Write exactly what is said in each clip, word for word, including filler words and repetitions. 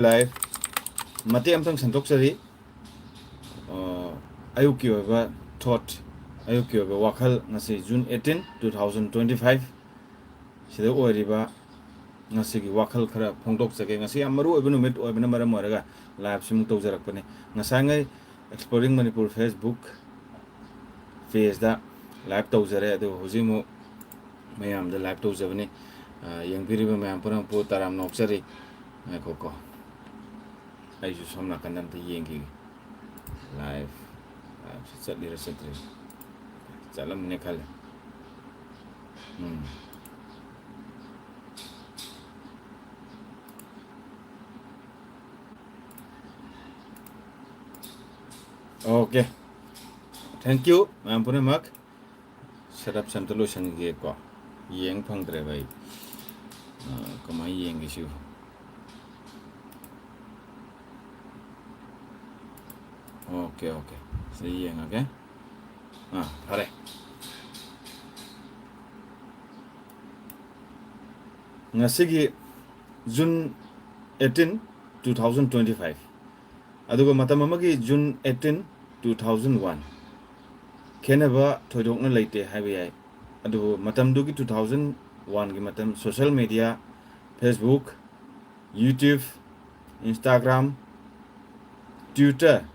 Live ꯃꯇꯦꯛ ꯑꯃꯇꯪ ꯁꯟꯗꯣꯛꯆꯔꯤ꯫ ꯑ, ꯑꯌꯨꯛꯀꯤ ꯑꯣꯏꯕ thought, ꯑꯌꯨꯛꯀꯤ ꯑꯣꯏꯕ ꯋꯥꯈꯜ, ꯉꯁꯤ June eighteen, two thousand twenty-five ꯁꯤꯗ ꯑꯣꯏꯔꯤꯕ ꯉꯁꯤꯒꯤ ꯋꯥꯈꯜ ꯈꯔ ꯐꯣꯡꯗꯣꯛꯆꯒꯦ꯫ ꯉꯁꯤ ꯌꯥꯝ ꯃꯔꯨ ꯑꯣꯏꯕ ꯅꯨꯃꯤꯠ ꯑꯣꯏꯕꯅ ꯃꯔꯝ ꯑꯣꯏꯔꯒ live ꯁꯤꯃꯨꯛ ꯇꯧꯖꯔꯛꯄꯅꯤ꯫ ꯉꯁꯥꯏꯉꯩ Exploring Manipur Facebook page ꯇ live ꯇꯧꯖꯔꯦ, ꯑꯗꯨꯕꯨ ꯍꯧꯖꯤꯛ ꯑꯃꯨꯛ ꯃꯌꯥꯝꯗ live ꯇꯧꯖꯕꯅꯤ꯫ ꯑ, ꯌꯦꯡꯕꯤꯔꯤꯕ ꯃꯌꯥꯝ ꯄꯨꯝꯅꯃꯛꯄꯨ ꯇꯔꯥꯝꯅ ꯑꯣꯛꯆꯔꯤ꯫ ꯉꯥꯏꯈꯣꯀꯣ, ꯑꯩꯁꯨ ꯁꯣꯝ ꯅꯥꯀꯟꯗ ꯑꯝꯇ ꯌꯦꯡꯈꯤꯒꯦ꯫ Live, live ꯁꯤ ꯆꯠꯂꯤꯔ ꯆꯠꯇ꯭ꯔꯤꯔ? ꯆꯠꯂꯝꯃꯅꯤ ꯈꯜꯂꯦ꯫ ꯎꯝ꯫ Okay. Thank you, ꯃꯌꯥꯝ ꯄꯨꯝꯅꯃꯛ꯫ Setup ꯁꯦ ꯑꯝꯇ ꯂꯣꯏꯁꯟꯒꯦꯀꯣ꯫ ꯌꯦꯡ ꯐꯪꯗ꯭ꯔꯦꯕ ꯑꯩ꯫ ꯑ, ꯀꯃꯥꯏꯅ ꯌꯦꯡꯒꯦ ꯁꯤꯕꯨ? Okay, okay. ꯁꯤ ꯌꯦꯡꯉꯒꯦ꯫ ꯑꯥ, ꯐꯔꯦ꯫ ꯉꯁꯤꯒꯤ June eighteen, two thousand twenty-five꯫ ꯑꯗꯨꯒ ꯃꯇꯝ ꯑꯃꯒꯤ June eighteen, two thousand one꯫ ꯈꯦꯠꯅꯕ ꯊꯣꯏꯗꯣꯛꯅ ꯂꯩꯇꯦ ꯍꯥꯏꯕ ꯌꯥꯏ꯫ ꯑꯗꯨꯕꯨ ꯃꯇꯝꯗꯨꯒꯤ two thousand one ꯒꯤ ꯃꯇꯝ, social media, Facebook, YouTube, Instagram, Twitter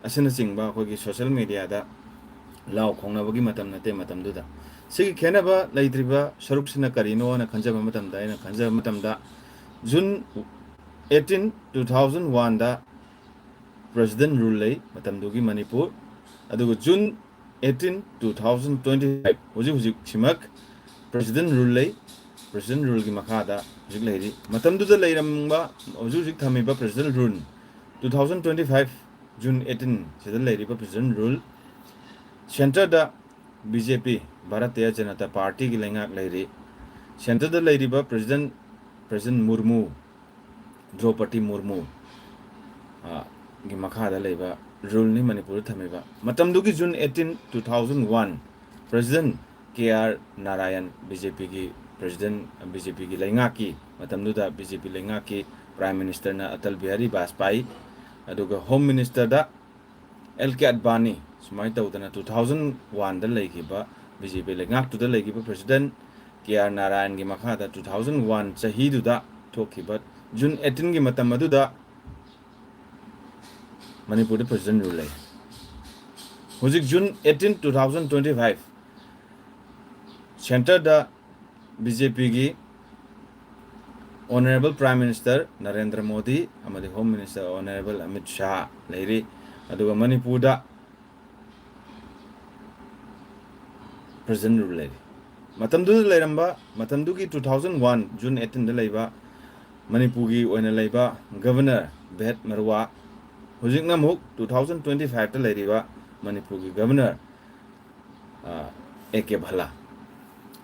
ꯑꯁꯤꯅꯆꯤꯡꯕ ꯑꯩꯈꯣꯏꯒꯤ social media ꯗ ꯂꯥꯎ ꯈꯣꯡꯅꯕꯒꯤ ꯃꯇꯝ ꯅꯠꯇꯦ ꯃꯇꯝꯗꯨꯗ꯫ ꯁꯤꯒꯤ ꯈꯦꯠꯅꯕ ꯂꯩꯇ꯭ꯔꯤꯕ ꯁꯔꯨꯛꯁꯤꯅ ꯀꯔꯤꯅꯣꯅ ꯈꯟꯖꯕ ꯃꯇꯝꯗ, ꯑꯩꯅ ꯈꯟꯖꯕ ꯃꯇꯝꯗ, June eighteen, two thousand one ꯗ President rule ꯂꯩ ꯃꯇꯝꯗꯨꯒꯤ ꯃꯅꯤꯄꯨꯔ꯫ ꯑꯗꯨꯒ June eighteen, two thousand twenty-five, ꯍꯧꯖꯤꯛ ꯍꯧꯖꯤꯛꯁꯤꯃꯛ President rule ꯂꯩ꯫ President rule ꯒꯤ ꯃꯈꯥꯗ ꯍꯧꯖꯤꯛ ꯂꯩꯔꯤ꯫ ꯃꯇꯝꯗꯨꯗ ꯂꯩꯔꯝꯕ, ꯍꯧꯖꯤꯛ ꯍꯧꯖꯤꯛ ꯊꯝꯃꯤꯕ President rule, two thousand twenty-five June eighteen ꯁꯤꯗ ꯂꯩꯔꯤꯕ President rule, centre ꯗ BJP, ꯚꯥꯔꯇꯤꯌ ꯖꯅꯇꯥ ꯄꯥꯔꯇꯤꯒꯤ ꯂꯩꯉꯥꯛ ꯂꯩꯔꯤ꯫ Centre ꯗ ꯂꯩꯔꯤꯕ President, President ꯃꯨꯔꯃꯨ, ꯗ꯭ꯔꯧꯄꯗꯤ ꯃꯨꯔꯃꯨ, ꯑ, ꯒꯤ ꯃꯈꯥꯗ ꯂꯩꯕ rule ꯅꯤ ꯃꯅꯤꯄꯨꯔꯗ ꯊꯝꯃꯤꯕ꯫ ꯃꯇꯝꯗꯨꯒꯤ June eighteen, two thousand one, President K R Narayan, BJP ꯒꯤ President, BJP ꯒꯤ ꯂꯩꯉꯥꯛꯀꯤ, ꯃꯇꯝꯗꯨꯗ BJP ꯂꯩꯉꯥꯛꯀꯤ Prime Ministerꯅ ꯑꯇꯜ ꯕꯤꯍꯥꯔꯤ ꯕꯥꯖꯄꯥꯏ, ꯑꯗꯨꯒ Home Ministerꯗ ꯑꯦꯜ ꯀꯦ ꯑꯗꯕꯥꯅꯤ, ꯁꯨꯃꯥꯏꯅ ꯇꯧꯗꯅ two thousand oneꯗ ꯂꯩꯈꯤꯕ, ꯕꯤ ꯖꯦ ꯄꯤ ꯂꯩꯉꯥꯛꯇꯨꯗ ꯂꯩꯈꯤꯕ President ꯀꯦ ꯑꯥꯔ ꯅꯥꯔꯥꯌꯟꯒꯤ ꯃꯈꯥꯗ two thousand one ꯆꯍꯤꯗꯨꯗ ꯊꯣꯛꯈꯤꯕ June eighteenꯒꯤ ꯃꯇꯝ ꯑꯗꯨꯗ ꯃꯅꯤꯄꯨꯔꯗ President Rule ꯂꯩ꯫ ꯍꯧꯖꯤꯛ June eighteen, two thousand twenty five, centreꯗ ꯕꯤ ꯖꯦ ꯄꯤꯒꯤ Honourable Prime Minister Narendra Modi ꯑꯃꯗꯤ Home Minister Honourable Amit Shah ꯂꯩꯔꯤ꯫ ꯑꯗꯨꯒ ꯃꯅꯤꯄꯨꯔꯗ President Rule ꯂꯩꯔꯤ꯫ ꯃꯇꯝꯗꯨꯗ ꯂꯩꯔꯝꯕ, ꯃꯇꯝꯗꯨꯒꯤ two thousand one June eighteenꯗ ꯂꯩꯕ ꯃꯅꯤꯄꯨꯔꯒꯤ ꯑꯣꯏꯅ ꯂꯩꯕ Governor ꯕꯦꯍꯠ ꯃꯔꯨꯋꯥ, ꯍꯧꯖꯤꯛꯅ ꯑꯃꯨꯛ two thousand twenty fiveꯇ ꯂꯩꯔꯤꯕ ꯃꯅꯤꯄꯨꯔꯒꯤ Governor ꯑꯦ ꯀꯦ ꯚꯜꯂꯥ꯫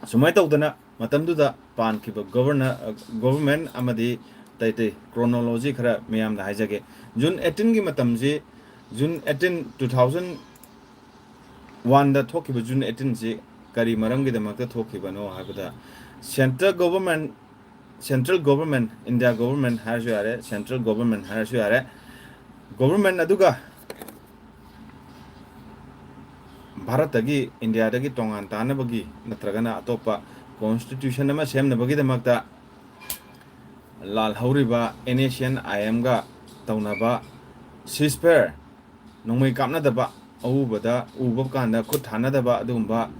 ꯁꯨꯃꯥꯏꯅ ꯇꯧꯗꯅ ꯃꯇꯝꯗꯨꯗ ꯄꯥꯟꯈꯤꯕ Governor, Government ꯑꯃꯗꯤ ꯑꯇꯩ ꯑꯇꯩ chronology ꯈꯔ ꯃꯤꯌꯥꯝꯗ ꯍꯥꯏꯖꯒꯦ꯫ June eighteenꯒꯤ ꯃꯇꯝꯁꯤ, June eighteen, two thousand oneꯗ ꯊꯣꯛꯈꯤꯕ June eighteenꯁꯤ ꯀꯔꯤ ꯃꯔꯝꯒꯤꯗꯃꯛꯇ ꯊꯣꯛꯈꯤꯕꯅꯣ ꯍꯥꯏꯕꯗ, centre government, central government, India government ꯍꯥꯏꯔꯁꯨ ꯌꯥꯔꯦ, central government ꯍꯥꯏꯔꯁꯨ ꯌꯥꯔꯦ, government ꯑꯗꯨꯒ ꯚꯥꯔꯠꯇꯒꯤ, ꯏꯟꯗꯤꯌꯥꯗꯒꯤ ꯇꯣꯉꯥꯟ ꯇꯥꯅꯕꯒꯤ ꯅꯠꯇ꯭ꯔꯒꯅ ꯑꯇꯣꯞꯄ constitution ꯑꯃ ꯁꯦꯝꯅꯕꯒꯤꯗꯃꯛꯇ ꯂꯥꯜꯍꯧꯔꯤꯕ N S C N I Mꯒ ꯇꯧꯅꯕ ceasefire, ꯅꯣꯡꯃꯩ ꯀꯥꯞꯅꯗꯕ, ꯑꯎꯕꯗ ꯎꯕ ꯀꯥꯟꯗ ꯈꯨꯠ ꯊꯥꯅꯗꯕ, ꯑꯗꯨꯒꯨꯝꯕ,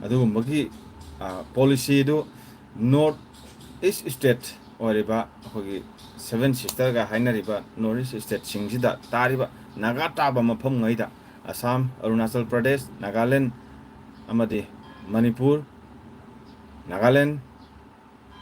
ꯑꯗꯨꯒꯨꯝꯕꯒꯤ policy ꯑꯗꯨ North East State ꯑꯣꯏꯔꯤꯕ ꯑꯩꯈꯣꯏꯒꯤ Seven Sisterꯒ ꯍꯥꯏꯅꯔꯤꯕ North East Stateꯁꯤꯡꯁꯤꯗ ꯇꯥꯔꯤꯕ ꯅꯥꯒꯥ ꯇꯥꯕ ꯃꯐꯝꯉꯩꯗ, ꯑꯁꯥꯝ, ꯑꯔꯨꯅꯥꯆꯜ ꯄ꯭ꯔꯗꯦꯁ, ꯅꯥꯒꯥꯂꯦꯟ ꯑꯃꯗꯤ ꯃꯅꯤꯄꯨꯔ, ꯅꯥꯒꯥꯂꯦꯟ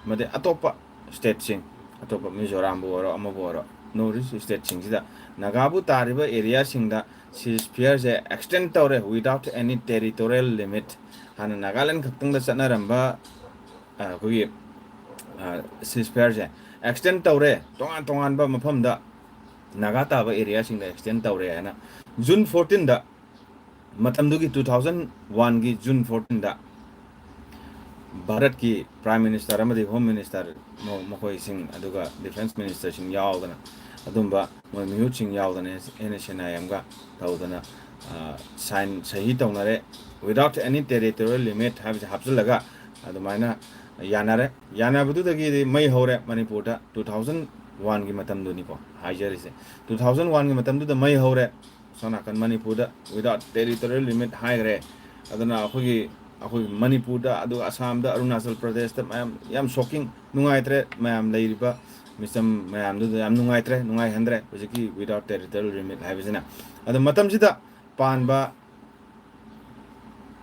ꯑꯃꯗꯤ ꯑꯇꯣꯞꯄ stateꯁꯤꯡ, ꯑꯇꯣꯞꯄ ꯃꯤꯖꯣꯔꯥꯝꯕꯨ ꯑꯣꯏꯔꯣ, ꯑꯃꯕꯨ ꯑꯣꯏꯔꯣ, North East Stateꯁꯤꯡꯁꯤꯗ ꯅꯥꯒꯥꯕꯨ ꯇꯥꯔꯤꯕ areaꯁꯤꯡꯗ ceasefireꯁꯦ extend ꯇꯧꯔꯦ without any territorial limit꯫ ꯍꯥꯟꯅ ꯅꯥꯒꯥꯂꯦꯟ ꯈꯛꯇꯪꯗ ꯆꯠꯅꯔꯝꯕ, ꯑ, ꯑꯩꯈꯣꯏꯒꯤ, ꯑ, ceasefireꯁꯦ extend ꯇꯧꯔꯦ, ꯇꯣꯉꯥꯟ ꯇꯣꯉꯥꯟꯕ ꯃꯐꯝꯗ ꯅꯥꯒꯥ ꯇꯥꯕ areaꯁꯤꯡꯗ extend ꯇꯧꯔꯦ ꯍꯥꯏꯅ June fourteenꯗ, ꯃꯇꯝꯗꯨꯒꯤ two thousand oneꯒꯤ June fourteenꯗ ꯚꯥꯔꯠꯀꯤ Prime Minister ꯑꯃꯗꯤ Home Minister ꯃ-, ꯃꯈꯣꯏꯁꯤꯡ, ꯑꯗꯨꯒ Defence Ministerꯁꯤꯡ ꯌꯥꯎꯗꯅ, ꯑꯗꯨꯝꯕ ꯃꯣꯏ ꯃꯤꯍꯨꯠꯁꯤꯡ ꯌꯥꯎꯗꯅ ꯑꯦꯟ ꯑꯦꯁ ꯑꯦꯟ ꯑꯥꯏ ꯑꯦꯝꯒ ꯇꯧꯗꯅ, ꯑ, sign, ꯁꯍꯤ ꯇꯧꯅꯔꯦ꯫ Without any territorial limit ꯍꯥꯏꯕꯁꯦ ꯍꯥꯞꯆꯤꯜꯂꯒ ꯑꯗꯨꯃꯥꯏꯅ ꯌꯥꯅꯔꯦ꯫ ꯌꯥꯅꯕꯗꯨꯗꯒꯤꯗꯤ ꯃꯩ ꯍꯧꯔꯦ ꯃꯅꯤꯄꯨꯔꯗ꯫ Two thousand oneꯒꯤ ꯃꯇꯝꯗꯨꯅꯤꯀꯣ ꯍꯥꯏꯖꯔꯤꯁꯦ꯫ Two thousand oneꯒꯤ ꯃꯇꯝꯗꯨꯗ ꯃꯩ ꯍꯧꯔꯦ꯫ ꯁꯣꯝ ꯅꯥꯀꯟ ꯃꯅꯤꯄꯨꯔꯗ without territorial limit ꯍꯥꯏꯈ꯭ꯔꯦ꯫ ꯑꯗꯨꯅ ꯑꯩꯈꯣꯏꯒꯤ, ꯑꯩꯈꯣꯏ ꯃꯅꯤꯄꯨꯔꯗ, ꯑꯗꯨꯒ ꯑꯁꯥꯝꯗ, ꯑꯔꯨꯅꯥꯆꯜ ꯄ꯭ꯔꯗꯦꯁꯇ ꯃꯌꯥꯝ ꯌꯥꯝ shocking, ꯅꯨꯡꯉꯥꯏꯇ꯭ꯔꯦ꯫ ꯃꯌꯥꯝ ꯂꯩꯔꯤꯕ ꯃꯤꯆꯝ ꯃꯌꯥꯝꯗꯨꯗ ꯌꯥꯝ ꯅꯨꯡꯉꯥꯏꯇ꯭ꯔꯦ, ꯅꯨꯡꯉꯥꯏꯍꯟꯗ꯭ꯔꯦ ꯍꯧꯖꯤꯛꯀꯤ without territorial limit ꯍꯥꯏꯕꯁꯤꯅ꯫ ꯑꯗꯣ ꯃꯇꯝꯁꯤꯗ ꯄꯥꯟꯕ,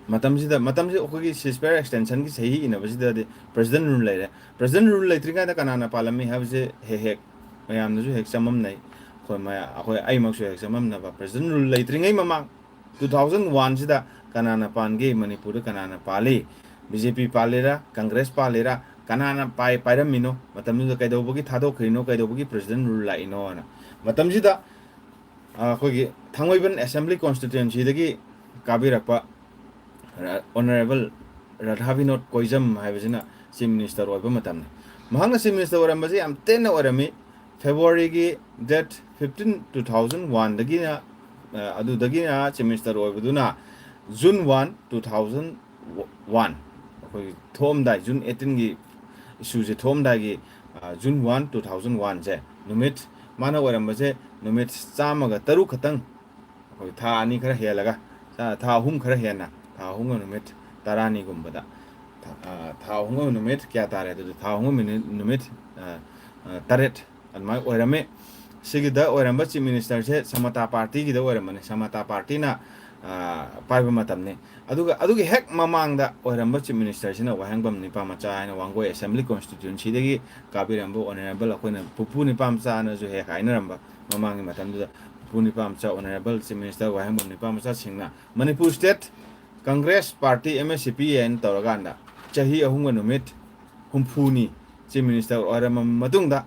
ꯃꯇꯝꯁꯤꯗ, ꯃꯇꯝꯁꯤ ꯑꯩꯈꯣꯏꯒꯤ ceasefire extensionꯒꯤ ꯁꯍꯤ ꯏꯅꯕꯁꯤꯗꯗꯤ President Rule ꯂꯩꯔꯦ꯫ President Rule ꯂꯩꯇ꯭ꯔꯤꯉꯩꯗ ꯀꯅꯥꯅ ꯄꯥꯜꯂꯝꯃꯤ ꯍꯥꯏꯕꯁꯦ ꯍꯦꯛ ꯍꯦꯛ ꯃꯌꯥꯝꯅꯁꯨ ꯍꯦꯛ ꯆꯃꯝꯅꯩ꯫ ꯑꯩꯈꯣꯏ ꯃꯌꯥ-, ꯑꯩꯈꯣꯏ, ꯑꯩꯃꯛꯁꯨ ꯍꯦꯛ ꯆꯃꯝꯅꯕ꯫ President Rule ꯂꯩꯇ꯭ꯔꯤꯉꯩ ꯃꯃꯥꯡ, two thousand oneꯁꯤꯗ ꯀꯅꯥꯅ ꯄꯥꯟꯒꯦ? ꯃꯅꯤꯄꯨꯔꯗ ꯀꯅꯥꯅ ꯄꯥꯜꯂꯤ? ꯕꯤ ꯖꯦ ꯄꯤ ꯄꯥꯜꯂꯤꯔꯥ, ꯀꯪꯒ꯭ꯔꯦꯁ ꯄꯥꯜꯂꯤꯔꯥ, ꯀꯅꯥꯅ ꯄꯥꯏ-, ꯄꯥꯏꯔꯝꯃꯤꯅꯣ? ꯃꯇꯝꯗꯨꯗ ꯀꯩꯗꯧꯕꯒꯤ ꯊꯥꯗꯣꯛꯈ꯭ꯔꯤꯅꯣ? ꯀꯩꯗꯧꯕꯒꯤ President Rule ꯂꯥꯛꯏꯅꯣꯅ? ꯃꯇꯝꯁꯤꯗ, ꯑ, ꯑꯩꯈꯣꯏꯒꯤ ꯊꯥꯡꯃꯩꯕꯟ Assembly Constituencyꯗꯒꯤ ꯀꯥꯕꯤꯔꯛꯄ ꯔ-, Honourable ꯔꯥꯙꯥ ꯕꯤꯅꯣꯗ ꯀꯣꯏꯖꯝ ꯍꯥꯏꯕꯁꯤꯅ Chief Minister ꯑꯣꯏꯕ ꯃꯇꯝꯅꯤ꯫ ꯃꯍꯥꯛꯅ Chief Minister ꯑꯣꯏꯔꯝꯕꯁꯤ ꯌꯥꯝ ꯇꯦꯟꯅ ꯑꯣꯏꯔꯝꯃꯤ꯫ Februaryꯒꯤ date fifteen, two thousand oneꯗꯒꯤꯅ, ꯑ, ꯑꯗꯨꯗꯒꯤꯅ Chief Minister ꯑꯣꯏꯕꯗꯨꯅ June one, two thousand one, ꯑꯩꯈꯣꯏꯒꯤ ꯊꯣꯛꯑꯝꯗꯥꯏ, June eighteenꯒꯤ issueꯁꯦ ꯊꯣꯛꯑꯝꯗꯥꯏꯒꯤ, ꯑ, June one, two thousand oneꯁꯦ, ꯅꯨꯃꯤꯠ, ꯃꯥꯅ ꯑꯣꯏꯔꯝꯕꯁꯦ ꯅꯨꯃꯤꯠ ꯆꯥꯝꯃꯒ ꯇꯔꯨꯛ ꯈꯛꯇꯪ, ꯑꯩꯈꯣꯏ ꯊꯥ ꯑꯅꯤ ꯈꯔ ꯍꯦꯜꯂꯒ, ꯊꯥ, ꯊꯥ ꯑꯍꯨꯝ ꯈꯔ ꯍꯦꯟꯅ, ꯊꯥ ꯑꯍꯨꯝꯒ ꯅꯨꯃꯤꯠ ꯇꯔꯥꯅꯤꯒꯨꯝꯕꯗ, ꯊꯥ, ꯑ, ꯊꯥ ꯑꯍꯨꯝꯒ ꯅꯨꯃꯤꯠ ꯀꯌꯥ ꯇꯥꯔꯦ ꯑꯗꯨꯗꯤ? ꯊꯥ ꯑꯍꯨꯝꯒ ꯃꯤꯅꯤꯠ, ꯅꯨꯃꯤꯠ, ꯑ, ꯑ, ꯇꯔꯦꯠ ꯑꯗꯨꯃꯥꯏꯅ ꯑꯣꯏꯔꯝꯃꯤ꯫ ꯁꯤꯒꯤꯗ ꯑꯣꯏꯔꯝꯕ Chief Ministerꯁꯦ Samata Partyꯒꯤꯗ ꯑꯣꯏꯔꯝꯕꯅꯤ꯫ Samata Partyꯅ, ꯑ, ꯄꯥꯏꯕ ꯃꯇꯝꯅꯤ꯫ ꯑꯗꯨꯒ ꯑꯗꯨꯒꯤ ꯍꯦꯛ ꯃꯃꯥꯡꯗ ꯑꯣꯏꯔꯝꯕ Chief Ministerꯁꯤꯅ ꯋꯥꯍꯦꯡꯕꯝ ꯅꯤꯄꯥꯃꯆꯥ ꯍꯥꯏꯅ ꯋꯥꯡꯒꯣꯏ Assembly Constituencyꯗꯒꯤ ꯀꯥꯕꯤꯔꯝꯕ Honourable, ꯑꯩꯈꯣꯏꯅ ꯄꯨꯄꯨ ꯅꯤꯄꯥꯃꯆꯥꯅꯁꯨ ꯍꯦꯛ ꯍꯥꯏꯅꯔꯝꯕ ꯃꯃꯥꯡꯒꯤ ꯃꯇꯝꯗꯨꯗ, ꯄꯨꯄꯨ ꯅꯤꯄꯥꯃꯆꯥ Honourable Chief Minister ꯋꯥꯍꯦꯡꯕꯝ ꯅꯤꯄꯥꯃꯆꯥꯁꯤꯡꯅ Manipur State Congress Party, M S C P ꯍꯥꯏꯅ ꯇꯧꯔꯀꯥꯟꯗ ꯆꯍꯤ ꯑꯍꯨꯝꯒ ꯅꯨꯃꯤꯠ ꯍꯨꯝꯐꯨꯅꯤ Chief Minister ꯑꯣꯏꯔꯝꯃ ꯃꯇꯨꯡꯗ,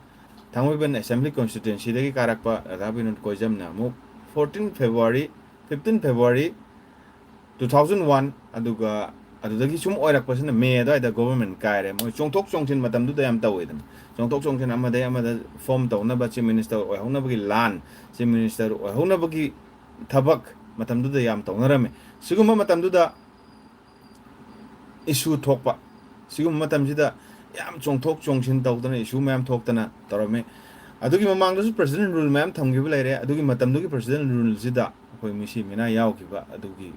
ꯊꯥꯡꯃꯩꯕꯟ Assembly Constituencyꯗꯒꯤ ꯀꯥꯔꯛꯄ ꯔꯥꯙꯥ ꯕꯤꯅꯣꯗ ꯀꯣꯏꯖꯝꯅ ꯑꯃꯨꯛ fourteen February, fifteen February two thousand one, ꯑꯗꯨꯒ ꯑꯗꯨꯗꯒꯤ ꯁꯨꯝ ꯑꯣꯏꯔꯛꯄꯁꯤꯅ ꯃꯦ ꯑꯗꯨꯋꯥꯏꯗ ꯒꯣꯕꯔꯃꯦꯟ ꯀꯥꯏꯔꯦ꯫ ꯃꯣꯏ ꯆꯣꯡꯊꯣꯛ ꯆꯣꯡꯁꯤꯟ ꯃꯇꯝꯗꯨꯗ ꯌꯥꯝ ꯇꯧꯋꯦꯗꯅ, ꯆꯣꯡꯊꯣꯛ ꯆꯣꯡꯁꯤꯟ ꯑꯃꯗꯒꯤ ꯑꯃꯗ ꯐꯣꯝ ꯇꯧꯅꯕ, ꯆꯤꯐ ꯃꯤꯅꯤꯁꯇꯔ ꯑꯣꯏꯍꯧꯅꯕꯒꯤ ꯂꯥꯟ, ꯆꯤꯐ ꯃꯤꯅꯤꯁꯇꯔ ꯑꯣꯏꯍꯧꯅꯕꯒꯤ ꯊꯕꯛ ꯃꯇꯝꯗꯨꯗ ꯌꯥꯝ ꯇꯧꯅꯔꯝꯃꯤ꯫ ꯁꯤꯒꯨꯝꯕ ꯃꯇꯝꯗꯨꯗ ꯏꯁꯨ ꯊꯣꯛꯄ, ꯁꯤꯒꯨꯝꯕ ꯃꯇꯝꯁꯤꯗ ꯌꯥꯝ ꯆꯣꯡꯊꯣꯛ ꯆꯣꯡꯁꯤꯟ ꯇꯧꯗꯅ, ꯏꯁꯨ ꯃꯌꯥꯝ ꯊꯣꯛꯇꯅ ꯇꯧꯔꯝꯃꯤ꯫ ꯑꯗꯨꯒꯤ ꯃꯃꯥꯡꯗꯁꯨ ꯄ꯭ꯔꯁꯤꯗꯦꯟ ꯔꯨꯜ ꯃꯌꯥꯝ ꯊꯝꯈꯤꯕ ꯂꯩꯔꯦ꯫ ꯑꯗꯨꯒꯤ ꯃꯇꯝꯗꯨꯒꯤ ꯄ꯭ꯔꯁꯤꯗꯦꯟ ꯔꯨꯜꯁꯤꯗ ꯑꯩꯈꯣꯏ ꯃꯤꯁꯤ ꯃꯤꯅꯥ ꯌꯥꯎꯈꯤꯕ ꯑꯗꯨꯒꯤ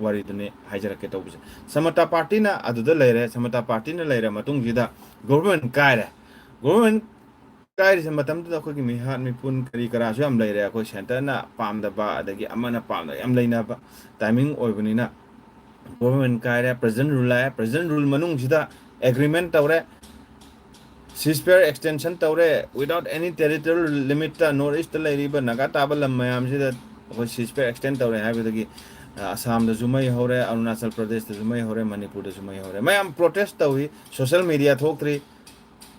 ꯋꯥꯔꯤꯗꯨꯅꯤ ꯍꯥꯏꯖꯔꯛꯀꯦ ꯇꯧꯕꯁꯦ꯫ ꯁꯃꯇꯥ ꯄꯥꯔꯇꯤꯅ ꯑꯗꯨꯗ ꯂꯩꯔꯦ꯫ ꯁꯃꯇꯥ ꯄꯥꯔꯇꯤꯅ ꯂꯩꯔ ꯃꯇꯨꯡꯁꯤꯗ ꯒꯣꯕꯔꯃꯦꯟ ꯀꯥꯏꯔꯦ꯫ ꯒꯣꯕꯔꯃꯦꯟ ꯀꯥꯏꯔꯤꯁꯦ ꯃꯇꯝꯗꯨꯗ ꯑꯩꯈꯣꯏꯒꯤ ꯃꯤꯍꯥꯠ ꯃꯤꯄꯨꯟ ꯀꯔꯤ ꯀꯔꯥꯁꯨ ꯌꯥꯝ ꯂꯩꯔꯦ꯫ ꯑꯩꯈꯣꯏ ꯁꯦꯟꯇꯔꯅ ꯄꯥꯝꯗꯕ, ꯑꯗꯒꯤ ꯑꯃꯅ ꯄꯥꯝꯗꯕ ꯌꯥꯝ ꯂꯩꯅꯕ ꯇꯥꯏꯃꯤꯡ ꯑꯣꯏꯕꯅꯤꯅ, ꯒꯣꯕꯔꯃꯦꯟ ꯀꯥꯏꯔꯦ, ꯄ꯭ꯔꯁꯤꯗꯦꯟ ꯔꯨꯜ ꯂꯥꯛꯑꯦ꯫ ꯄ꯭ꯔꯁꯤꯗꯦꯟ ꯔꯨꯜ ꯃꯅꯨꯡꯁꯤꯗ ꯑꯦꯒ꯭ꯔꯤꯃꯦꯟ ꯇꯧꯔꯦ, ꯁꯤꯁ ꯐꯦꯌꯔ ꯑꯦꯛꯁꯇꯦꯟꯁꯟ ꯇꯧꯔꯦ꯫ Without any territorial limit ꯇ ꯅꯣꯔꯠ ꯏꯁꯇ ꯂꯩꯔꯤꯕ ꯅꯥꯒꯥ ꯇꯥꯕ ꯂꯝ ꯃꯌꯥꯝꯁꯤꯗ ꯑꯩꯈꯣꯏ ꯁꯤꯁ ꯐꯦꯌꯔ ꯑꯦꯛꯁꯇꯦꯟ ꯇꯧꯔꯦ ꯍꯥꯏꯕꯗꯒꯤ, ꯑ, ꯑꯁꯥꯝꯗꯁꯨ ꯃꯩ ꯍꯧꯔꯦ, ꯑꯔꯨꯅꯥꯆꯜ ꯄ꯭ꯔꯗꯦꯁꯇꯁꯨ ꯃꯩ ꯍꯧꯔꯦ, ꯃꯅꯤꯄꯨꯔꯗꯁꯨ ꯃꯩ ꯍꯧꯔꯦ꯫ ꯃꯌꯥꯝ ꯄ꯭ꯔꯣꯇꯦꯁ ꯇꯧꯏ꯫ ꯁꯣꯁꯦꯜ ꯃꯤꯗꯤꯌꯥ ꯊꯣꯛꯇ꯭ꯔꯤ,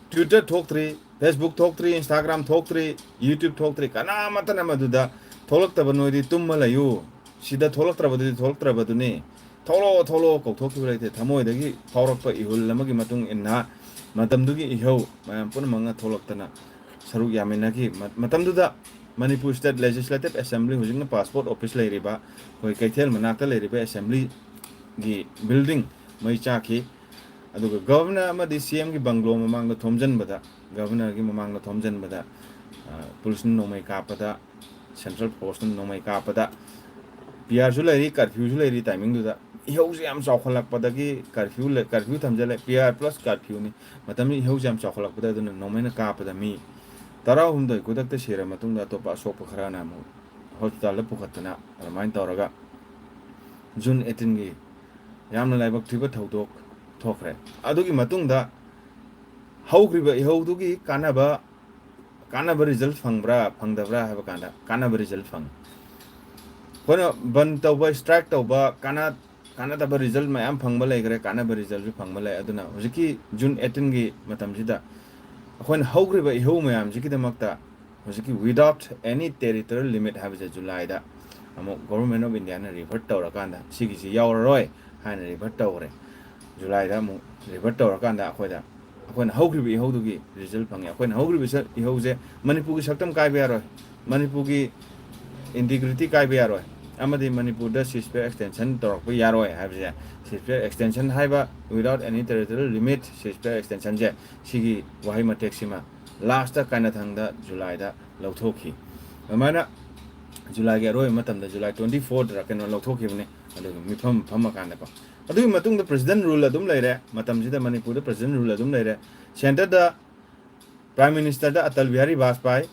ꯇ꯭ꯋꯤꯇꯔ ꯊꯣꯛꯇ꯭ꯔꯤ, ꯐꯦꯁꯕꯨꯛ ꯊꯣꯛꯇ꯭ꯔꯤ, ꯏꯟꯁꯇꯥꯒ꯭ꯔꯥꯝ ꯊꯣꯛꯇ꯭ꯔꯤ, ꯌꯨꯇ꯭ꯌꯨꯕ ꯊꯣꯛꯇ꯭ꯔꯤ꯫ ꯀꯅꯥꯃꯠꯇꯅ ꯃꯗꯨꯗ "ꯊꯣꯛꯂꯛꯇꯕ ꯅꯣꯏꯗꯤ ꯇꯨꯝꯃ ꯂꯩꯌꯨ, ꯁꯤꯗ ꯊꯣꯛꯂꯛꯇ꯭ꯔꯕꯗꯨꯗꯤ ꯊꯣꯛꯂꯛꯇ꯭ꯔꯕꯗꯨꯅꯤ, ꯊꯣꯛꯂꯛꯑꯣ, ꯊꯣꯛꯂꯛꯑꯣ" ꯀꯧꯊꯣꯛꯈꯤꯕ ꯂꯩꯇꯦ꯫ ꯊꯃꯣꯏꯗꯒꯤ ꯐꯥꯎꯔꯛꯄ ꯏꯍꯨꯜ ꯑꯃꯒꯤ ꯃꯇꯨꯡ ꯏꯟꯅ ꯃꯇꯝꯗꯨꯒꯤ ꯏꯍꯧ ꯃꯌꯥꯝ ꯄꯨꯝꯅꯃꯛꯅ ꯊꯣꯛꯂꯛꯇꯅ ꯁꯔꯨꯛ ꯌꯥꯃꯤꯟꯅꯈꯤ꯫ ꯃ-, ꯃꯇꯝꯗꯨꯗ ꯃꯅꯤꯄꯨꯔ ꯁ꯭ꯇꯦꯠ ꯂꯦꯖꯤꯁꯂꯦꯇꯤꯚ ꯑꯦꯁꯦꯝꯕ꯭ꯂꯤ, ꯍꯧꯖꯤꯛꯅ ꯄꯥꯁꯄꯣꯔꯠ ꯑꯣꯐꯤꯁ ꯂꯩꯔꯤꯕ, ꯑꯩꯈꯣꯏ ꯀꯩꯊꯦꯜ ꯃꯅꯥꯛꯇ ꯂꯩꯔꯤꯕ ꯑꯦꯁꯦꯝꯕ꯭ꯂꯤꯒꯤ ꯕꯤꯜꯗꯤꯡ ꯃꯩ ꯆꯥꯛꯈꯤ꯫ ꯑꯗꯨꯒ ꯒꯚꯔꯅꯔ ꯑꯃꯗꯤ ꯁꯤ ꯑꯦꯝꯒꯤ ꯕꯪꯒ꯭ꯂꯣ ꯃꯃꯥꯡꯗ ꯊꯣꯝꯖꯤꯟꯕꯗ, ꯒꯚꯔꯅꯔꯒꯤ ꯃꯃꯥꯡꯗ ꯊꯣꯝꯖꯤꯟꯕꯗ, ꯑ, ꯄꯨꯂꯤꯁꯅ ꯅꯣꯡꯃꯩ ꯀꯥꯞꯄꯗ, ꯁꯦꯟꯇ꯭ꯔꯦꯜ ꯐꯣꯔꯁꯅ ꯅꯣꯡꯃꯩ ꯀꯥꯞꯄꯗ, ꯄꯤ ꯑꯥꯔꯁꯨ ꯂꯩꯔꯤ, ꯀꯔꯐ꯭ꯌꯨꯁꯨ ꯂꯩꯔꯤ ꯇꯥꯏꯃꯤꯡꯗꯨꯗ꯫ ꯏꯍꯧꯁꯦ ꯌꯥꯝ ꯆꯥꯎꯈꯠꯂꯛꯄꯗꯒꯤ ꯀꯔꯐ꯭ꯌꯨ ꯂꯩ-, ꯀꯔꯐ꯭ꯌꯨ ꯊꯝꯖꯤꯜꯂꯦ, ꯄꯤ ꯑꯥꯔ ꯄ꯭ꯂꯁ ꯀꯔꯐ꯭ꯌꯨꯅꯤ꯫ ꯃꯇꯝꯗꯨ ꯏꯍꯧꯁꯦ ꯌꯥꯝ ꯆꯥꯎꯈꯠꯂꯛꯄꯗ ꯑꯗꯨꯅ ꯅꯣꯡꯃꯩꯅ ꯀꯥꯞꯄꯗ ꯃꯤ ꯇꯔꯥꯍꯨꯝꯗꯣꯏ ꯈꯨꯗꯛꯇ ꯁꯤꯔ ꯃꯇꯨꯡꯗ ꯑꯇꯣꯞꯄ ꯑꯁꯣꯛꯄ ꯈꯔꯅ ꯑꯃꯨꯛ ꯍꯣꯁꯄꯤꯇꯥꯜꯗ ꯄꯨꯈꯠꯇꯅ ꯑꯗꯨꯃꯥꯏꯅ ꯇꯧꯔꯒ ꯖꯨꯟ ꯑꯩꯠꯇꯤꯟꯒꯤ ꯌꯥꯝꯅ ꯂꯥꯏꯕꯛ ꯊꯤꯕ ꯊꯧꯗꯣꯛ ꯊꯣꯛꯈ꯭ꯔꯦ꯫ ꯑꯗꯨꯒꯤ ꯃꯇꯨꯡꯗ ꯍꯧꯈ꯭ꯔꯤꯕ ꯏꯍꯧꯗꯨꯒꯤ ꯀꯥꯟꯅꯕ, ꯀꯥꯟꯅꯕ ꯔꯤꯖꯜ ꯐꯪꯕ꯭ꯔꯥ ꯐꯪꯗꯕ꯭ꯔꯥ ꯍꯥꯏꯕ ꯀꯥꯟꯗ ꯀꯥꯟꯅꯕ ꯔꯤꯖꯜ ꯐꯪꯉꯤ꯫ ꯑꯩꯈꯣꯏꯅ ꯕꯟ ꯇꯧꯕ, ꯁ꯭ꯇ꯭ꯔꯥꯏꯛ ꯇꯧꯕ, ꯀꯥꯟꯅ-, ꯀꯥꯟꯅꯗꯕ ꯔꯤꯖꯜ ꯃꯌꯥꯝ ꯐꯪꯕ ꯂꯩꯈ꯭ꯔꯦ, ꯀꯥꯟꯅꯕ ꯔꯤꯖꯜꯁꯨ ꯐꯪꯕ ꯂꯩ꯫ ꯑꯗꯨꯅ ꯍꯧꯖꯤꯛꯀꯤ ꯖꯨꯟ ꯑꯩꯠꯇꯤꯟꯒꯤ ꯃꯇꯝꯁꯤꯗ ꯑꯩꯈꯣꯏꯅ ꯍꯧꯈ꯭ꯔꯤꯕ ꯏꯍꯧ ꯃꯌꯥꯝꯁꯤꯒꯤꯗꯃꯛꯇ ꯍꯧꯖꯤꯛꯀꯤ without any territorial limit ꯍꯥꯏꯕꯁꯦ ꯖꯨꯂꯥꯏꯗ ꯑꯃꯨꯛ Government of Indiaꯅ revert ꯇꯧꯔꯀꯥꯟꯗ ꯁꯤꯒꯤꯁꯤ ꯌꯥꯎꯔꯔꯣꯏ, ꯍꯥꯏꯅ ꯔꯤꯚꯔꯠ ꯇꯧꯈ꯭ꯔꯦ꯫ ꯖꯨꯂꯥꯏꯗ ꯑꯃꯨꯛ ꯔꯤꯚꯔꯠ ꯇꯧꯔꯀꯥꯟꯗ ꯑꯩꯈꯣꯏꯗ ꯑꯩꯈꯣꯏꯅ ꯍꯧꯈ꯭ꯔꯤꯕ ꯏꯍꯧꯗꯨꯒꯤ ꯔꯤꯖꯜ ꯐꯪꯉꯦ꯫ ꯑꯩꯈꯣꯏꯅ ꯍꯧꯈ꯭ꯔꯤꯕ ꯏꯍꯧꯁꯦ ꯃꯅꯤꯄꯨꯔꯒꯤ ꯁꯛꯇꯝ ꯀꯥꯏꯕ ꯌꯥꯔꯣꯏ, ꯃꯅꯤꯄꯨꯔꯒꯤ ꯏꯟꯇꯤꯒ꯭ꯔꯤꯇꯤ ꯀꯥꯏꯕ ꯌꯥꯔꯣꯏ, ꯑꯃꯗꯤ ꯃꯅꯤꯄꯨꯔꯗ ceasefire extension ꯇꯧꯔꯛꯄ ꯌꯥꯔꯣꯏ ꯍꯥꯏꯕꯁꯦ, ceasefire extension ꯍꯥꯏꯕ without any territorial limit ceasefire extensionꯁꯦ, ꯁꯤꯒꯤ ꯋꯥꯍꯩ ꯃꯇꯦꯛꯁꯤꯃ ꯂꯥꯁꯇ ꯀꯥꯏꯅꯊꯪꯗ ꯖꯨꯂꯥꯏꯗ ꯂꯧꯊꯣꯛꯈꯤ꯫ ꯑꯗꯨꯃꯥꯏꯅ ꯖꯨꯂꯥꯏꯒꯤ ꯑꯔꯣꯏꯕ ꯃꯇꯝꯗ, ꯖꯨꯂꯥꯏ twenty fourꯗꯔ ꯀꯩꯅꯣ ꯂꯧꯊꯣꯛꯈꯤꯕꯅꯦ꯫ ꯑꯗꯨꯒ ꯃꯤꯐꯝ ꯐꯝꯃꯀꯥꯟꯗꯀꯣ꯫ ꯑꯗꯨꯒꯤ ꯃꯇꯨꯡꯗ president rule ꯑꯗꯨꯝ ꯂꯩꯔꯦ꯫ ꯃꯇꯝꯁꯤꯗ ꯃꯅꯤꯄꯨꯔꯗ president rule ꯑꯗꯨꯝ ꯂꯩꯔꯦ꯫ ꯁꯦꯟꯇꯔꯗ Prime Ministerꯗ ꯑꯇꯜ ꯕꯤꯍꯥꯔꯤ ꯚꯥꯖꯄꯥꯏ,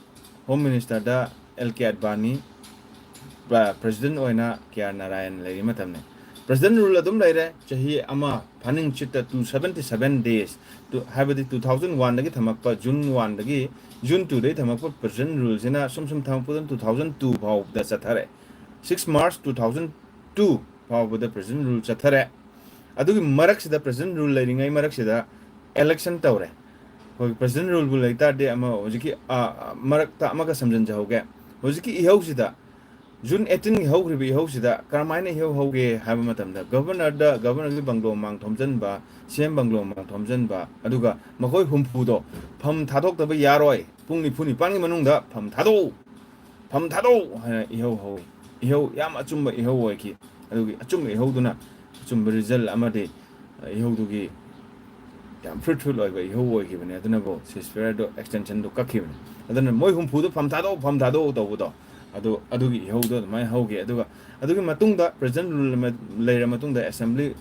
Home Ministerꯗ ꯑꯦꯜ ꯀꯦ ꯑꯗꯕꯥꯅꯤ, president ꯑꯣꯏꯅ ꯀꯦ ꯑꯥꯔ ꯅꯥꯔꯥꯌꯟ ꯂꯩꯔꯤ ꯃꯇꯝꯅꯤ꯫ President rule ꯑꯗꯨꯝ ꯂꯩꯔꯦ꯫ ꯆꯍꯤ ꯑꯃ ꯐꯥꯅꯤꯡ ꯆꯤꯠꯇ two seventy seven days, two-, ꯍꯥꯏꯕꯗꯤ two thousand oneꯗꯒꯤ ꯊꯝꯃꯛꯄ, June oneꯗꯒꯤ, June twoꯗꯒꯤ ꯊꯝꯃꯛꯄ president ruleꯁꯤꯅ ꯁꯨꯝ ꯁꯨꯝ ꯊꯝꯃꯛꯄꯗ two thousand two ꯐꯥꯎꯕꯗ ꯆꯠꯊꯔꯦ꯫ Six March two thousand two ꯐꯥꯎꯕꯗ president rule ꯆꯠꯊꯔꯦ꯫ ꯑꯗꯨꯒꯤ ꯃꯔꯛꯁꯤꯗ, president rule ꯂꯩꯔꯤꯉꯩ ꯃꯔꯛꯁꯤꯗ election ꯇꯧꯔꯦ꯫ ꯑꯩꯈꯣꯏꯒꯤ president ruleꯕꯨ ꯂꯩ ꯇꯥꯔꯗꯤ, ꯑꯃ ꯍꯧꯖꯤꯛꯀꯤ, ꯑ, ꯃꯔꯛꯇ ꯑꯃꯒ ꯁꯝꯖꯤꯟꯖꯍꯧꯒꯦ꯫ ꯍꯧꯖꯤꯛꯀꯤ ꯏꯍꯧꯁꯤꯗ, June eighteenꯒꯤ ꯍꯧꯈ꯭ꯔꯤꯕ ꯏꯍꯧꯁꯤꯗ ꯀꯔꯝꯍꯥꯏꯅ ꯏꯍꯧ ꯍꯧꯒꯦ ꯍꯥꯏꯕ ꯃꯇꯝꯗ, governorꯗ, governorꯒꯤ ꯕꯪꯒ꯭ꯂꯣ ꯃꯃꯥꯡ ꯊꯣꯝꯖꯤꯟꯕ, ꯁꯤ ꯑꯦꯝ ꯕꯪꯒ꯭ꯂꯣ ꯃꯃꯥꯡ ꯊꯣꯝꯖꯤꯟꯕ, ꯑꯗꯨꯒ ꯃꯈꯣꯏ ꯍꯨꯝꯐꯨꯗꯣ ꯐꯝ ꯊꯥꯗꯣꯛꯇꯕ ꯌꯥꯔꯣꯏ, ꯄꯨꯡ ꯅꯤꯐꯨ ꯅꯤꯄꯥꯟꯒꯤ ꯃꯅꯨꯡꯗ ꯐꯝ ꯊꯥꯗꯣꯛꯎ, ꯐꯝ ꯊꯥꯗꯣꯛꯎ ꯍꯥꯏꯅ ꯏꯍꯧ ꯍꯧꯏ꯫ ꯏꯍꯧ, ꯌꯥꯝ ꯑꯆꯨꯝꯕ ꯏꯍꯧ ꯑꯣꯏꯈꯤ꯫ ꯑꯗꯨꯒꯤ ꯑꯆꯨꯝꯕ ꯏꯍꯧꯗꯨꯅ ꯑꯆꯨꯝꯕ result ꯑꯃꯗꯤ ꯏꯍꯧꯗꯨꯒꯤ ꯌꯥꯝ fruitful ꯑꯣꯏꯕ ꯏꯍꯧ ꯑꯣꯏꯈꯤꯕꯅꯦ꯫ ꯑꯗꯨꯅꯕꯨ ceasefireꯗꯣ, extensionꯗꯣ ꯀꯛꯈꯤꯕꯅꯦ꯫ ꯑꯗꯨꯅ ꯃꯣꯏ ꯍꯨꯝꯐꯨꯗꯣ ꯐꯝ ꯊꯥꯗꯣꯛꯎ, ꯐꯝ ꯊꯥꯗꯣꯛꯎ ꯇꯧꯕꯗꯣ, ꯑꯗꯨ, ꯑꯗꯨꯒꯤ ꯏꯍꯧꯗꯣ ꯑꯗꯨꯃꯥꯏꯅ ꯍꯧꯈꯤ꯫ ꯑꯗꯨꯒ ꯑꯗꯨꯒꯤ ꯃꯇꯨꯡꯗ president rule ꯑꯃ ꯂꯩꯔ ꯃꯇꯨꯡꯗ assembly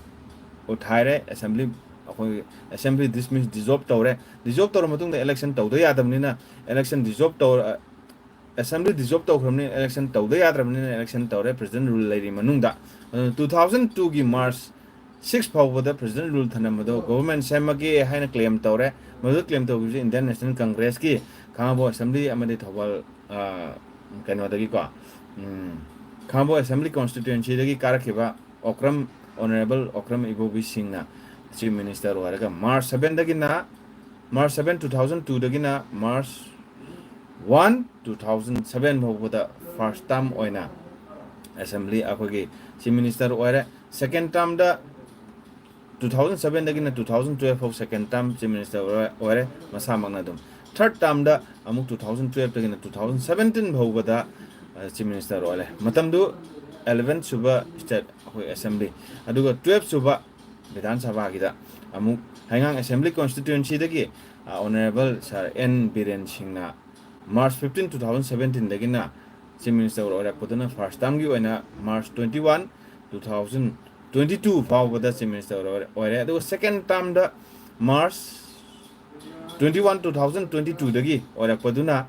ꯎꯠꯊꯥꯏꯔꯦ꯫ Assembly, ꯑꯩꯈꯣꯏꯒꯤ assembly dismiss, dissolve ꯇꯧꯔꯦ꯫ Dissolve ꯇꯧꯔ ꯃꯇꯨꯡꯗ election ꯇꯧꯗ ꯌꯥꯗꯕꯅꯤꯅ, election dissolve ꯇꯧꯔ, assembly dissolve ꯇꯧꯈ꯭ꯔꯕꯅꯤꯅ election ꯇꯧꯗ ꯌꯥꯗ꯭ꯔꯕꯅꯤꯅ election ꯇꯧꯔꯦ, president rule ꯂꯩꯔꯤ ꯃꯅꯨꯡꯗ꯫ ꯑꯗꯨꯅ two thousand twoꯒꯤ March six ꯐꯥꯎꯕꯗ president rule ꯊꯅꯝꯕꯗꯣ government ꯁꯦꯝꯃꯒꯦ ꯍꯥꯏꯅ claim ꯇꯧꯔꯦ꯫ ꯃꯗꯨ claim ꯇꯧꯈꯤꯕꯁꯦ Indian National Congressꯀꯤ ꯈꯥꯉꯕꯣꯛ assembly ꯑꯃꯗꯤ ꯊꯧꯕꯥꯜ, ꯑ, ꯀꯩꯅꯣꯗꯒꯤꯀꯣ, ꯎꯝ, ꯈꯥꯉꯕꯣꯛ assembly constituencyꯗꯒꯤ ꯀꯥꯔꯛꯈꯤꯕ ꯑꯣꯀ꯭ꯔꯝ, Honourable ꯑꯣꯀ꯭ꯔꯝ ꯏꯕꯣꯕꯤ ꯁꯤꯡꯅ chief minister ꯑꯣꯏꯔꯒ March sevenꯗꯒꯤꯅ, March seven two thousand twoꯗꯒꯤꯅ March one two thousand seven ꯐꯥꯎꯕꯗ first term ꯑꯣꯏꯅ assembly, ꯑꯩꯈꯣꯏꯒꯤ chief minister ꯑꯣꯏꯔꯦ꯫ Second termꯗ two thousand sevenꯗꯒꯤꯅ two thousand twelve ꯐꯥꯎ second term Chief Minister ꯑꯣꯏꯔꯦ, ꯑꯣꯏꯔꯦ ꯃꯁꯥꯃꯛꯅ ꯑꯗꯨꯝ. Third termꯗ ꯑꯃꯨꯛ two thousand twelveꯗꯒꯤꯅ two thousand seventeen ꯐꯥꯎꯕꯗ, ꯑ, Chief Minister ꯑꯣꯏꯔꯦ. ꯃꯇꯝꯗꯨ eleven ꯁꯨꯕ state ꯑꯩꯈꯣꯏ assembly, ꯑꯗꯨꯒ twelve ꯁꯨꯕ ꯕꯤꯙꯥꯟ ꯁꯚꯥꯒꯤꯗ ꯑꯃꯨꯛ ꯍꯩꯉꯥꯡ assembly constituencyꯗꯒꯤ, ꯑ, Honourable Sir N ꯕꯤꯔꯦꯟ ꯁꯤꯡꯅ March fifteen, two thousand seventeenꯗꯒꯤꯅ Chief Minister ꯑꯣꯏꯔꯛꯄꯗꯨꯅ first termꯒꯤ ꯑꯣꯏꯅ March twenty one, two thousand twenty two ꯐꯥꯎꯕꯗ Chief Minister ꯑꯣꯏꯔꯦ, ꯑꯣꯏꯔꯦ꯫ ꯑꯗꯨꯒ second termꯗ March twenty one, two thousand twenty twoꯗꯒꯤ ꯑꯣꯏꯔꯛꯄꯗꯨꯅ,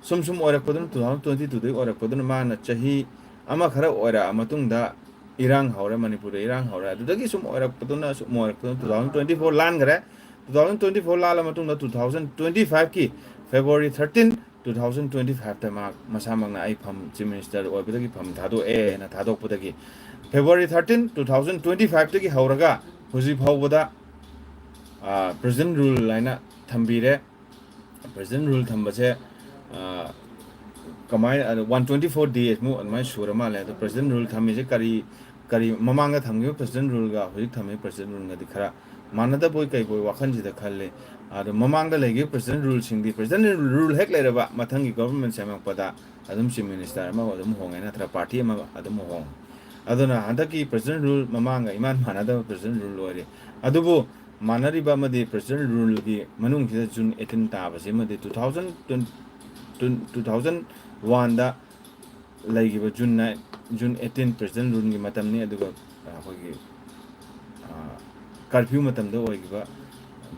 ꯁꯨꯝ ꯁꯨꯝ ꯑꯣꯏꯔꯛꯄꯗꯨꯅ, two thousand twenty twoꯗꯒꯤ ꯑꯣꯏꯔꯛꯄꯗꯨꯅ ꯃꯥꯅ ꯆꯍꯤ ꯑꯃ ꯈꯔ ꯑꯣꯏꯔꯛꯑ ꯃꯇꯨꯡꯗ ꯏꯔꯥꯡ ꯍꯧꯔꯦ, ꯃꯅꯤꯄꯨꯔꯗ ꯏꯔꯥꯡ ꯍꯧꯔꯦ꯫ ꯑꯗꯨꯗꯒꯤ ꯁꯨꯝ ꯑꯣꯏꯔꯛꯄꯗꯨꯅ, ꯁꯨꯝ ꯑꯣꯏꯔꯛꯄꯗꯨꯅ two thousand twenty four ꯂꯥꯟꯈ꯭ꯔꯦ꯫ Two thousand twenty four ꯂꯥꯜꯂ ꯃꯇꯨꯡꯗ two thousand twenty fiveꯀꯤ February thirteen, two thousand twenty fiveꯇ ꯃꯍꯥꯛ ꯃꯁꯥꯃꯛꯅ ꯑꯩ ꯐꯝ, Chief Minister ꯑꯣꯏꯕꯗꯒꯤ ꯐꯝ ꯊꯥꯗꯣꯛꯑꯦ ꯍꯥꯏꯅ ꯊꯥꯗꯣꯛꯄꯗꯒꯤ, February thirteen, two thousand twenty fiveꯇꯒꯤ ꯍꯧꯔꯒ ꯍꯧꯖꯤꯛ ꯐꯥꯎꯕꯗ, ꯑ, President Rule ꯍꯥꯏꯅ ꯊꯝꯕꯤꯔꯦ꯫ President Rule ꯊꯝꯕꯁꯦ, ꯑ, ꯀꯃꯥꯏꯅ, ꯑꯗꯣ one twenty four days ꯃꯨꯛ ꯑꯗꯨꯃꯥꯏꯅ ꯁꯨꯔ ꯃꯥꯜꯂꯦ꯫ ꯑꯗꯣ President Rule ꯊꯝꯃꯤꯁꯦ ꯀꯔꯤ, ꯀꯔꯤ ꯃꯃꯥꯡꯗ ꯊꯝꯈꯤꯕ President Ruleꯒ ꯍꯧꯖꯤꯛ ꯊꯝꯃꯤꯕ President Ruleꯒꯗꯤ ꯈꯔ ꯃꯥꯟꯅꯗꯕꯣꯏ ꯀꯩꯕꯣꯏ ꯋꯥꯈꯜꯁꯤꯗ ꯈꯜꯂꯤ꯫ ꯑꯗꯣ ꯃꯃꯥꯡꯗ ꯂꯩꯈꯤꯕ President Ruleꯁꯤꯡꯗꯤ, President Rule ꯍꯦꯛ ꯂꯩꯔꯕ ꯃꯊꯪꯒꯤ government ꯁꯦꯝꯃꯛꯄꯗ ꯑꯗꯨꯝ Chief Minister ꯑꯃ ꯑꯗꯨꯝ ꯍꯣꯡꯉꯦ, ꯅꯠꯇ꯭ꯔ party ꯑꯃ ꯑꯗꯨꯝ ꯍꯣꯡꯉꯦ꯫ ꯑꯗꯨꯅ ꯍꯟꯗꯛꯀꯤ President Rule ꯃꯃꯥꯡꯒ ꯏꯃꯥꯟ ꯃꯥꯟꯅꯗꯕ President Rule ꯑꯣꯏꯔꯤ꯫ ꯑꯗꯨꯕꯨ ꯃꯥꯟꯅꯔꯤꯕ ꯑꯃꯗꯤ President Ruleꯒꯤ ꯃꯅꯨꯡꯁꯤꯗ June eighteen ꯇꯥꯕꯁꯤꯃꯗꯤ two thousand twenty, two thousand oneꯗ ꯂꯩꯈꯤꯕ June nine, June eighteen President Ruleꯒꯤ ꯃꯇꯝꯅꯤ꯫ ꯑꯗꯨꯒ ꯑꯩꯈꯣꯏꯒꯤ, ꯑ, curfew ꯃꯇꯝꯗ ꯑꯣꯏꯈꯤꯕ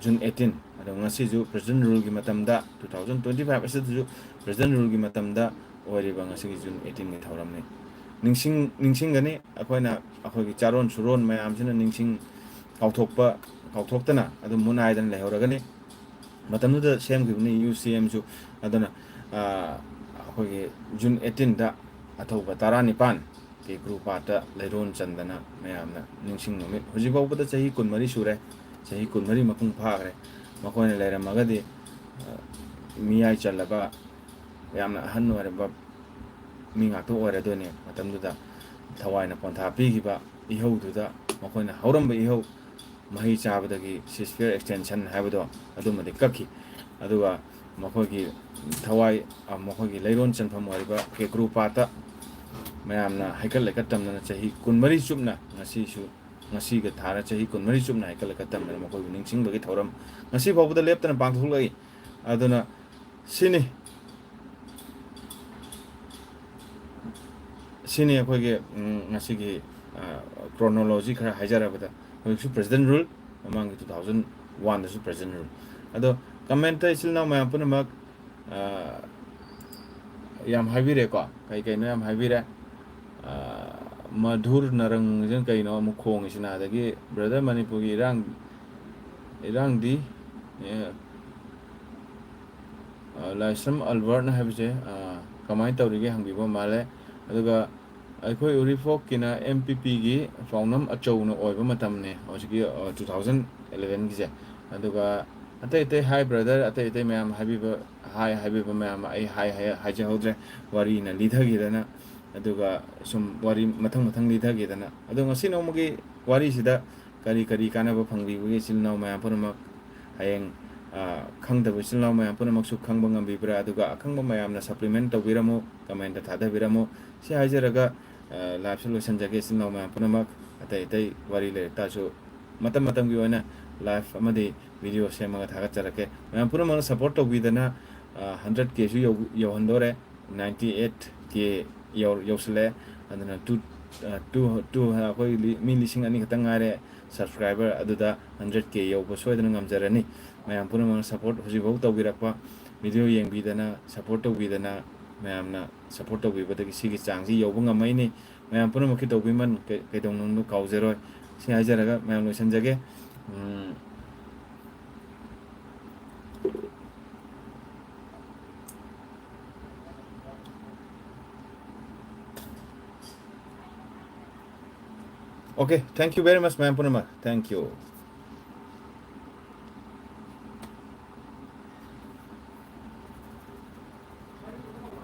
June eighteen, ꯑꯗꯣ ꯉꯁꯤꯁꯨ President Ruleꯒꯤ ꯃꯇꯝꯗ, two thousand twenty five ꯑꯁꯤꯗꯁꯨ President Ruleꯒꯤ ꯃꯇꯝꯗ ꯑꯣꯏꯔꯤꯕ ꯉꯁꯤꯒꯤ June eighteenꯒꯤ ꯊꯧꯔꯝꯅꯤ꯫ ꯅꯤꯡꯁꯤꯡ-, ꯅꯤꯡꯁꯤꯡꯒꯅꯤ, ꯑꯩꯈꯣꯏꯅ ꯑꯩꯈꯣꯏꯒꯤ ꯆꯥꯔꯣꯟ ꯁꯨꯔꯣꯟ ꯃꯌꯥꯝꯁꯤꯅ ꯅꯤꯡꯁꯤꯡ ꯀꯥꯎꯊꯣꯛꯄ, ꯀꯥꯎꯊꯣꯛꯇꯅ ꯑꯗꯨꯝ ꯃꯨꯠꯅꯥꯏꯗꯅ ꯂꯩꯍꯧꯔꯒꯅꯤ꯫ ꯃꯇꯝꯗꯨꯗ ꯁꯦꯝꯈꯤꯕꯅꯤ UCMꯁꯨ꯫ ꯑꯗꯨꯅ, ꯑ, ꯑꯩꯈꯣꯏꯒꯤ June eighteenꯗ ꯑꯊꯧꯕ ꯇꯔꯥꯅꯤꯄꯥꯟ ꯀꯦꯀ꯭ꯔꯨꯄꯥꯠꯇ ꯂꯩꯔꯣꯟ ꯆꯟꯗꯅ ꯃꯌꯥꯝꯅ ꯅꯤꯡꯁꯤꯡ ꯅꯨꯃꯤꯠ, ꯍꯧꯖꯤꯛ ꯐꯥꯎꯕꯗ ꯆꯍꯤ ꯀꯨꯟꯃꯔꯤ ꯁꯨꯔꯦ, ꯆꯍꯤ ꯀꯨꯟꯃꯔꯤ ꯃꯄꯨꯡ ꯐꯥꯈ꯭ꯔꯦ꯫ ꯃꯈꯣꯏꯅ ꯂꯩꯔꯝꯃꯒꯗꯤ, ꯑ, ꯃꯤꯌꯥꯏ ꯆꯜꯂꯕ, ꯌꯥꯝꯅ ꯑꯍꯟ ꯑꯣꯏꯔꯕ ꯃꯤ ꯉꯥꯛꯇ ꯑꯣꯏꯔꯗꯣꯏꯅꯦ꯫ ꯃꯇꯝꯗꯨꯗ ꯊꯋꯥꯏꯅ ꯄꯣꯟꯊꯥ ꯄꯤꯈꯤꯕ, ꯏꯍꯧꯗꯨꯗ ꯃꯈꯣꯏꯅ ꯍꯧꯔꯝꯕ ꯏꯍꯧ ꯃꯍꯩ ꯆꯥꯕꯗꯒꯤ ceasefire extension ꯍꯥꯏꯕꯗꯣ ꯑꯗꯨꯃꯗꯤ ꯀꯛꯈꯤ꯫ ꯑꯗꯨꯒ ꯃꯈꯣꯏꯒꯤ ꯊꯋꯥꯏ, ꯑ, ꯃꯈꯣꯏꯒꯤ ꯂꯩꯔꯣꯟ ꯆꯟꯐꯝ ꯑꯣꯏꯔꯤꯕ ꯀꯦꯀ꯭ꯔꯨꯄꯥꯠꯇ ꯃꯌꯥꯝꯅ ꯍꯩꯀꯠ ꯂꯩꯀꯠ ꯇꯝꯗꯅ ꯆꯍꯤ ꯀꯨꯟꯃꯔꯤ ꯆꯨꯞꯅ, ꯉꯁꯤꯁꯨ, ꯉꯁꯤꯒ ꯊꯥꯔ ꯆꯍꯤ ꯀꯨꯟꯃꯔꯤ ꯆꯨꯞꯅ ꯍꯩꯀꯠ ꯂꯩꯀꯠ ꯇꯝꯗꯅ ꯃꯈꯣꯏꯕꯨ ꯅꯤꯡꯁꯤꯡꯕꯒꯤ ꯊꯧꯔꯝ ꯉꯁꯤ ꯐꯥꯎꯕꯗ ꯂꯦꯞꯇꯅ ꯄꯥꯡꯊꯣꯛꯂꯛꯏ꯫ ꯑꯗꯨꯅ ꯁꯤꯅꯤ, ꯁꯤꯅꯤ ꯑꯩꯈꯣꯏꯒꯤ, ꯎꯝ, ꯉꯁꯤꯒꯤ, ꯑ, chronology ꯈꯔ ꯍꯥꯏꯖꯔꯕꯗ, ꯍꯧꯖꯤꯛꯁꯨ President Rule, ꯃꯃꯥꯡꯒꯤ two thousand one ꯗꯁꯨ President Rule꯫ ꯑꯗꯣ comment ꯇ ꯏꯆꯤꯜ ꯏꯅꯥꯎ ꯃꯌꯥꯝ ꯄꯨꯝꯅꯃꯛ, ꯑ, ꯌꯥꯝ ꯍꯥꯏꯕꯤꯔꯦꯀꯣ, ꯀꯩ ꯀꯩꯅꯣ ꯌꯥꯝ ꯍꯥꯏꯕꯤꯔꯦ꯫ ꯑ, ꯃꯙꯨꯔ ꯅꯔꯪꯁꯤꯅ ꯀꯩꯅꯣ ꯑꯃꯨꯛ ꯈꯣꯡꯉꯤꯁꯤꯅ, ꯑꯗꯒꯤ brother ꯃꯅꯤꯄꯨꯔꯒꯤ ꯏꯔꯥꯡ, ꯏꯔꯥꯡꯗꯤ, ꯑꯦ, ꯑ, ꯂꯥꯏꯁ꯭ꯔꯝ ꯑꯜꯕꯔꯠꯅ ꯍꯥꯏꯕꯁꯦ, ꯑ, ꯀꯃꯥꯏꯅ ꯇꯧꯔꯤꯒꯦ ꯍꯪꯕꯤꯕ ꯃꯥꯜꯂꯦ꯫ ꯑꯗꯨꯒ ꯑꯩꯈꯣꯏ ꯎꯔꯤꯄꯣꯛꯀꯤꯅ M P P ꯒꯤ ꯄꯥꯎꯅꯝ ꯑꯆꯧꯅ ꯑꯣꯏꯕ ꯃꯇꯝꯅꯦ ꯍꯧꯖꯤꯛꯀꯤ, ꯑ, two thousand eleven ꯒꯤꯁꯦ꯫ ꯑꯗꯨꯒ ꯑꯇꯩ ꯑꯇꯩ hi brother, ꯑꯇꯩ ꯑꯇꯩ ꯃꯌꯥꯝ ꯍꯥꯏꯕꯤꯕ, hi ꯍꯥꯏꯕꯤꯕ ꯃꯌꯥꯝ ꯑꯩ hi ꯍꯥꯏ-, ꯍꯥꯏꯖꯍꯧꯗ꯭ꯔꯦ, ꯋꯥꯔꯤꯅ ꯂꯤꯊꯈꯤꯗꯅ꯫ ꯑꯗꯨꯒ ꯁꯨꯝ ꯋꯥꯔꯤ ꯃꯊꯪ ꯃꯊꯪ ꯂꯤꯊꯈꯤꯗꯅ꯫ ꯑꯗꯣ ꯉꯁꯤ ꯅꯣꯡꯃꯒꯤ ꯋꯥꯔꯤꯁꯤꯗ ꯀꯔꯤ ꯀꯔꯤ ꯀꯥꯟꯅꯕ ꯐꯪꯕꯤꯕꯒꯦ ꯏꯆꯤꯜ ꯏꯅꯥꯎ ꯃꯌꯥꯝ ꯄꯨꯝꯅꯃꯛ? ꯍꯌꯦꯡ, ꯑ, ꯈꯪꯗꯕ ꯏꯆꯤꯜ ꯏꯅꯥꯎ ꯃꯌꯥꯝ ꯄꯨꯝꯅꯃꯛꯁꯨ ꯈꯪꯕ ꯉꯝꯕꯤꯕ꯭ꯔꯥ? ꯑꯗꯨꯒ ꯑꯈꯪꯕ ꯃꯌꯥꯝꯅ supplement ꯇꯧꯕꯤꯔꯝꯃꯨ, comment ꯊꯥꯗꯕꯤꯔꯝꯃꯨ꯫ ꯁꯤ ꯍꯥꯏꯖꯔꯒ, ꯑ, live ꯁꯦ ꯂꯣꯏꯁꯤꯟꯖꯒꯦ ꯏꯆꯤꯜ ꯏꯅꯥꯎ ꯃꯌꯥꯝ ꯄꯨꯝꯅꯃꯛ꯫ ꯑꯇꯩ ꯑꯇꯩ ꯋꯥꯔꯤ ꯂꯩꯔꯛ ꯇꯥꯔꯁꯨ ꯃꯇꯝ ꯃꯇꯝꯒꯤ ꯑꯣꯏꯅ live ꯑꯃꯗꯤ video ꯁꯦꯝꯃꯒ ꯊꯥꯒꯠꯆꯔꯛꯀꯦ꯫ ꯃꯌꯥꯝ ꯄꯨꯝꯅꯃꯛꯅ support ꯇꯧꯕꯤꯗꯅ, ꯑ, hundred K ꯁꯨ ꯌꯧ-, ꯌꯧꯍꯟꯗꯣꯔꯦ꯫ Ninety eight K ꯌꯧ-, ꯌꯧꯁꯤꯜꯂꯛꯑꯦ꯫ ꯑꯗꯨꯅ two, ꯑ, two, two, ꯑꯩꯈꯣꯏ ꯂꯤ-, ꯃꯤ ꯂꯤꯁꯤꯡ ꯑꯅꯤ ꯈꯛꯇꯪ ꯉꯥꯏꯔꯦ subscriber, ꯑꯗꯨꯗ hundred K ꯌꯧꯕ ꯁꯣꯏꯗꯅ ꯉꯝꯖꯔꯅꯤ꯫ ꯃꯌꯥꯝ ꯄꯨꯝꯅꯃꯛꯅ support ꯍꯧꯖꯤꯛꯐꯥꯎ ꯇꯧꯕꯤꯔꯛꯄ, video ꯌꯦꯡꯕꯤꯗꯅ, support ꯇꯧꯕꯤꯗꯅ, ꯃꯌꯥꯝꯅ support ꯇꯧꯕꯤꯕꯗꯒꯤ ꯁꯤꯒꯤ ꯆꯥꯡꯁꯤ ꯌꯧꯕ ꯉꯝꯃꯛꯏꯅꯤ꯫ ꯃꯌꯥꯝ ꯄꯨꯝꯅꯃꯛꯀꯤ ꯇꯧꯕꯤꯃꯜ ꯀꯩ-, ꯀꯩꯗꯧꯅꯨꯡꯗ ꯀꯥꯎꯖꯔꯣꯏ꯫ ꯁꯤ ꯍꯥꯏꯖꯔꯒ ꯃꯌꯥꯝ ꯂꯣꯏꯁꯤꯟꯖꯒꯦ꯫ ꯎꯝ꯫ Okay, thank you very much, ꯃꯌꯥꯝ ꯄꯨꯝꯅꯃꯛ꯫ Thank you꯫